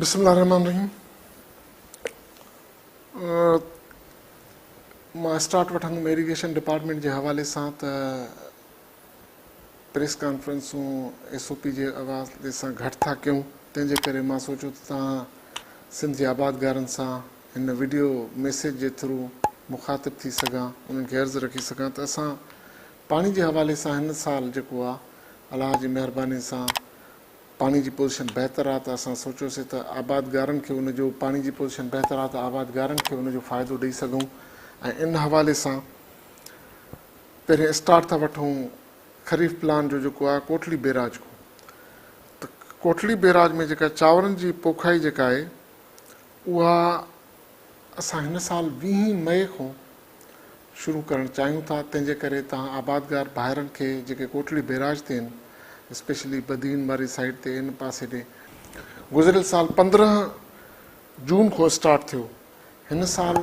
بسم الله الرحمن الرحيم مان اسٽارٽ وٺندم ايريگيشن ڊپارٽمينٽ جي حوالي سان ته پريس ڪانفرنسون ايس او پي جي حوالي سان گهٽ ٿا ڪيون تنهن جي ڪري مان سوچيو ته توهان سنڌ جي آبادگارن سان هن وڊيو ميسيج جي ٿرو مخاطب ٿي سگهان انهن کي عرض رکي سگهان ته اسان پاڻي جي حوالي سان هن سال جيڪو آ الله جي مهرباني سان پاڻي جي پوزيشن بهتر آ ته اسان سوچيوسي ته آبادگارن کي ان جو پاڻي جي پوزيشن بهتر آ ته آبادگارن کي ان جو فائدو ڏئي سگهون ۽ ان حوالي سان پهرين اسٽارٽ ٿا وٺون خريف پلان جو جيڪو آ ڪوٽڙي بيراج کان ته ڪوٽڙي بيراج ۾ جيڪا چانورن جي پوکائي جيڪا آهي اها اسان هن سال ويهين مئي کان شروع ڪرڻ چاهيون ٿا تنهن جي ڪري توهان آبادگار ڀائرن کي جيڪي ڪوٽڙي بيراج تي آهن اسپيشلي بدين واري سائيڊ تي ان پاسي ڏي گذريل سال 15 جون کان اسٽارٽ ٿيو هن سال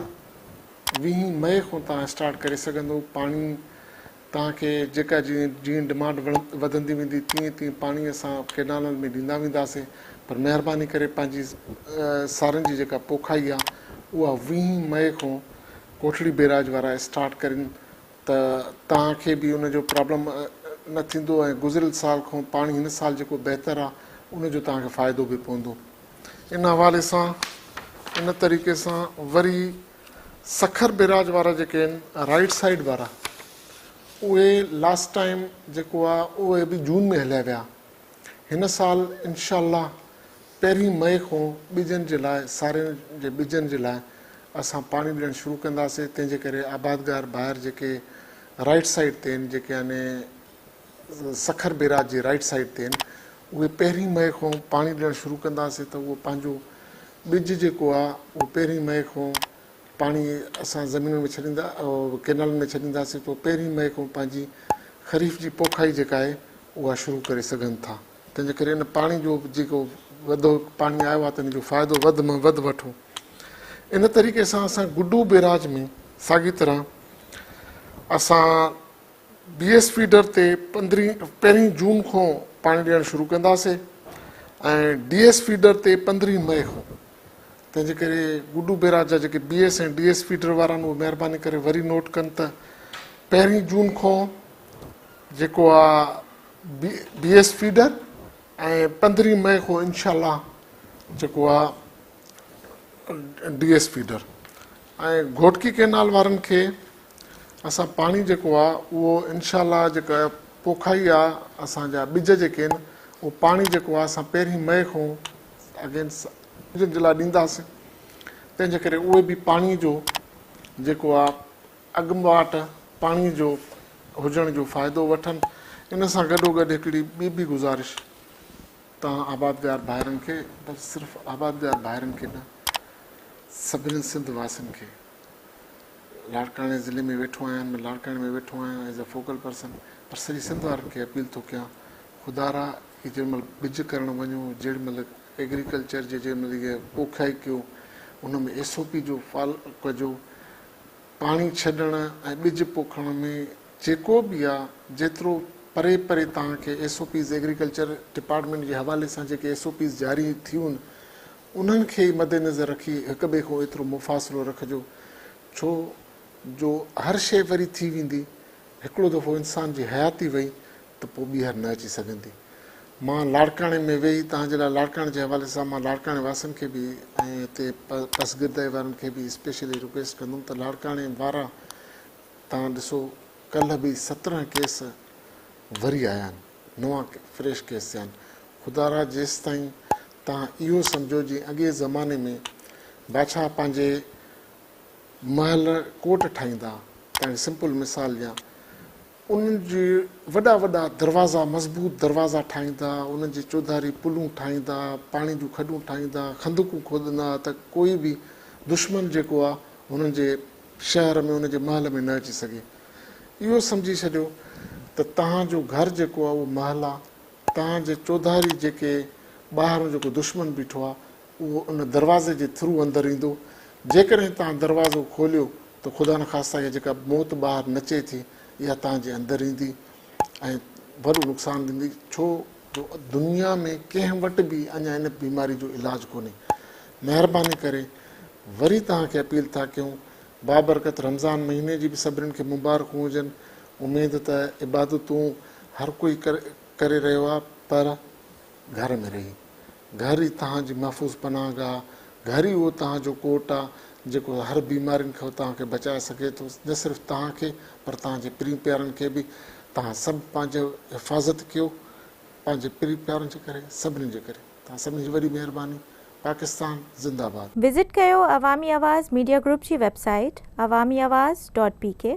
ويهين مئي کان توهان اسٽارٽ ڪري سگهندو پاڻي توهان کي جيڪا جيئن جيئن ڊمانڊ وڌندي ويندي تيئن تيئن پاڻي اسان ڪينالن ۾ ڏيندا وينداسين پر مهرباني ڪري پنهنجي سارين جي جيڪا پوکائي آ اها ويهين مئي کان ڪوٽڙي بيراج وارا اسٽارٽ ڪرين ته توهان کي به ان جو پرابلم نه ٿيندو ۽ گذريل سال کان پاڻي هن سال جيڪو بهتر آ ان جو توهان کي فائدو به پوندو ان حوالي سان ان طريقي سان وري سکر بيراج وارا جيڪي آهن رائيٽ سائيڊ وارا اهي لاسٽ ٽائيم جيڪو آ اهي به جون ۾ هليا ويا هن سال انشاء الله پهرين مئي کان ٻجن جي لاء سارين جي ٻجن جي لاء اسان پاڻي ڏيڻ شروع ڪنداسين تنهن جي ڪري آبادگار ڀائر جيڪي رائيٽ سائيڊ تي آهن جيڪي يعني سکر بيراج جي رائيٽ سائيڊ تي آهن اهي پهرين مئي کان پاڻي ڏيڻ شروع ڪنداسين ته اهو پنهنجو ٻج جيڪو آ اهو پهرين مئي کان پاڻي اسان زمينن ۾ ڇڏيندا ڪينالن ۾ ڇڏينداسين ته پهرين مئي کان پنهنجي خريف جي پوکائي جيڪا آهي اها شروع ڪري سگهن ٿا تنهن جي ڪري ان پاڻي جو جيڪو وڌو پاڻي آيو آ ته ان جو فائدو وڌ ۾ وڌ وٺون ان طريقي سان اسان گڊو بيراج ۾ ساڳي طرح اسان بي ايس فيڊر تي پندرهين پهرين جون کان پاڻي ڏيڻ شروع ڪنداسين ۽ ڊي ايس فيڊر تي پندرهين مئي کان تنهن جي ڪري گڊو بيراج جا جيڪي B S ۽ D S feeder وارا آهن اهي مهرباني ڪري وري نوٽ ڪن ته پهرين جون کان جيڪو آ بي ايس فيڊر ۽ پندرهين مئي کان انشاء الله جيڪو آ D S feeder ۽ Ghotki canal وارن کي اسان پاڻي جيڪو آ اهو انشاء الله جيڪا پوکائي آ اسان جا ٻج جيڪي آهن اهو پاڻي جيڪو آ اسان پهرين مئي کان اگين ٻجن جي لاء ڏينداسين تنهن جي ڪري اهي به پاڻي جو جيڪو آ اڳواٽ پاڻي جو هجڻ جو فائدو وٺن ان سان گڏو گڏ هڪڙي ٻي به گذارش توهان آبادگار ڀائرن کي بس صرف آبادگار ڀائرن کي نه سڀني سنڌ واسين کي لاڙڪاڻي ضلعي ۾ ويٺو آهيان مان لاڙڪاڻي ۾ ويٺو آهيان ايز اي فوڪل پرسن پر سڄي سنڌ وارن کي اپيل ٿو ڪيان خدارا هي جنهن مهل ٻج ڪرڻ وڃو جهڙي مهل ايگريڪلچر جي جنهن مهل هي پوکائي ڪيو ان ۾ ايس او پي جو فال ڪجو پاڻي ڇڏڻ ۽ ٻج پوکڻ ۾ جيڪو به آ جيترو پري پري توهان کي S O Ps agriculture department جي حوالي سان جيڪي ايس او پيز جاري ٿيون انهن کي ئي مد نظر رکي هڪ ٻئي کان ايترو مفاصلو رکجو ڇو جو هر شيء وري ٿي ويندي هڪڙو دفعو انسان جي حياتي وئي ته پوء ٻيهر نه اچي سگهندي. مان لاڙڪاڻي ۾ ويهي توهان جي لاء لاڙڪاڻي جي حوالي سان مان لاڙڪاڻي واسين کي به ۽ هتي پسگردائي وارن کي به اسپيشلي رڪويسٽ ڪندم ته لاڙڪاڻي وارا توهان ڏسو ڪلهه به 17 ڪيس وري آيا آهن نوان فريش ڪيس ٿيا آهن خدارا جيستائين توهان اهو سمجهو جيئن اڳئين زماني ۾ بادشاهه پنهنجي محل ڪوٽ ٺاهيندا توهان کي سمپل مثال ڏيان انهن جي وڏا وڏا دروازا مضبوط دروازا ٺاهيندا، انهن جي چوڌاري پلون ٺاهيندا، پاڻي جون کڏون ٺاهيندا، خندقون کوڏندا ته ڪوئي به دشمن جيڪو آ هنن جي شهر ۾ انهن جي محل ۾ نه اچي سگهي. اهو سمجهي ڇڏيو ته توهان جو گهر جيڪو آ اهو محل آ، توهان جي چوڌاري جيڪي ٻاهرون جيڪو دشمن بيٺو آ اهو ان دروازي جي ٿرو اندر ايندو، جيڪڏهن توهان دروازو کوليو ته خدا نخواسته اها جيڪا موت ٻاهر نچي ٿي اها توهان جي اندر ايندي ۽ وڏو نقصان ڏيندي ڇو جو دنيا ۾ ڪنهن وٽ به اڃا ان بيماري جو علاج ڪونهي. مهرباني ڪري وري توهان کي اپيل ٿا ڪيون بابرڪت رمضان مهيني جي به سڀنين کي مبارڪون هجن اميد ته عبادتون هر ڪوئي ڪري رهيو آ پر گهر ۾ رهي گهر ئي توهان جي محفوظ پناهه گاهه گهر ئي اهو توهان جو ڪوٽ آ جيڪو هر بيمارين کان توهان کي بچائي سگهي ٿو نه صرف توهان کي پر توهان جي پرين پيارن کي به توهان سڀ پنهنجي حفاظت ڪيو پنهنجي پرين پيارن جي ڪري سڀني جي ڪري توهان سڀني جي وڏي مهرباني پاڪستان زنده باد. وزٽ ڪيو عوامي آواز ميڊيا گروپ جي website Awami Awaz dot P K.